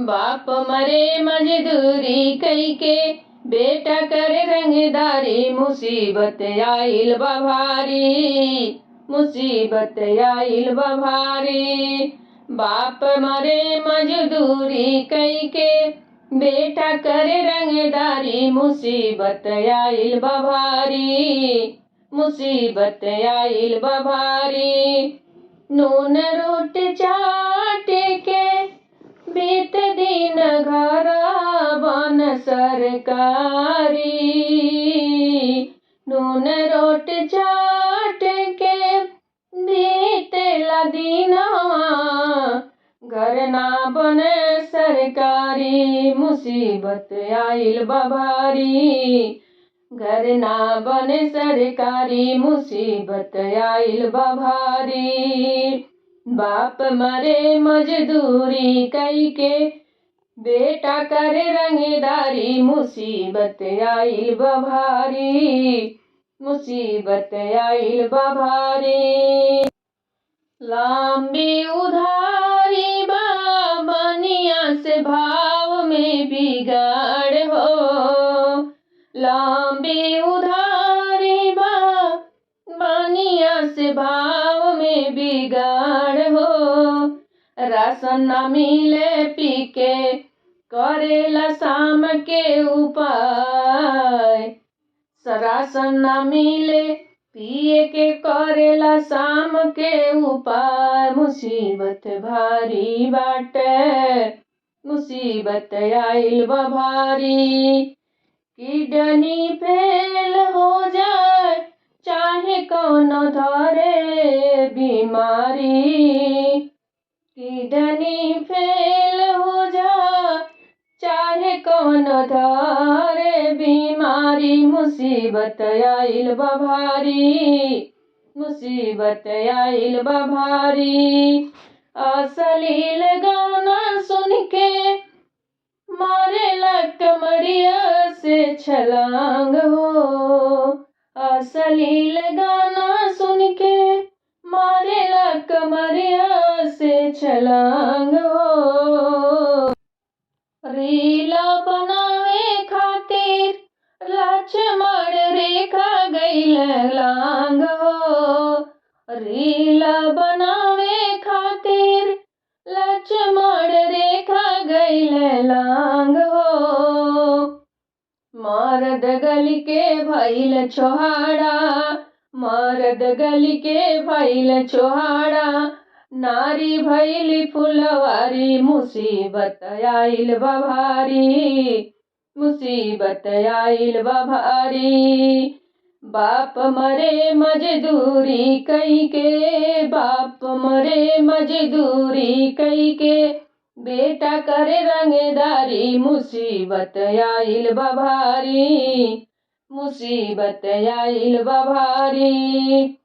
बाप मरे मजदूरी कई के, बेटा करे रंगदारी, मुसीबत आइल बा भारी, मुसीबत आइल बा भारी। बाप मरे मजदूरी कई के, बेटा करे रंगदारी, मुसीबत आइल बा भारी, मुसीबत आइल बा भारी। नून रोटी चाट के बीत दिन घर बन सरकारी, नून रोटी चाट के बीतेला दिनवा, घर ना बने सरकारी, मुसीबत आइल बा भारी, घर ना बने सरकारी, मुसीबत आइल बा भारी। बाप मरे मजदूरी कई के, बेटा करे रंगदारी, मुसीबत आइल बा भारी, मुसीबत आइल बा भारी। लंबी उधारी बा बनिया से भाव में बिगाड़ हो, लंबी उधारी बा बनिया से भाव में बिगाड़ हो, राशन न मिले पी के करेला शाम के उपाय, राशन न मिले पिए के करेला शाम के उपाय, मुसीबत भारी बाटे, मुसीबत आइल बा भारी। किडनी फेल हो जाए चाहे कौनो धरे बीमारी, किडनी फेल हो जाए चाहे कौनो धरे बीमारी, मुसीबत आइल बा भारी, मुसीबत आइल बा भारी। अश्लील गाना सुन के मारेला कमरिया से छलांग हो, अश्लील गाना सुन के मारेला कमरिया से छलांग हो। रीला बनावे खातिर लक्ष्मण रेखा गईल लांग हो, रीला बनावे खातिर लक्ष्मण रेखा गईल लांग हो। मर्द गली के भइल छोहाड़ा, मर्द गली के भइल छोहाड़ा, नारी भइल फुलवारी, मुसीबत आइल बा भारी, मुसीबत आइल बा भारी। बाप मरे मजदूरी कई के, बाप मरे मजदूरी कई के, बेटा करे रंगदारी, मुसीबत आइल बा भारी, मुसीबत आइल बा भारी।